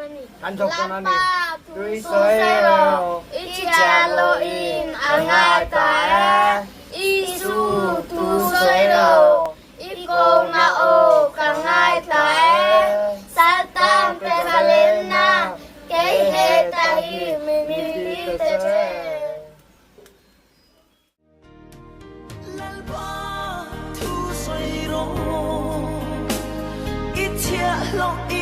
Lalpa thu sawi rawh, i chhiahhlawhin a ngai ta e. Isu thu sawi rawh, i kawngah aw ka ngaithla e. Saltan pe zalenna, kei heta hi min tir te che. Lalpa thu sawi rawh, i chhiahhlawh.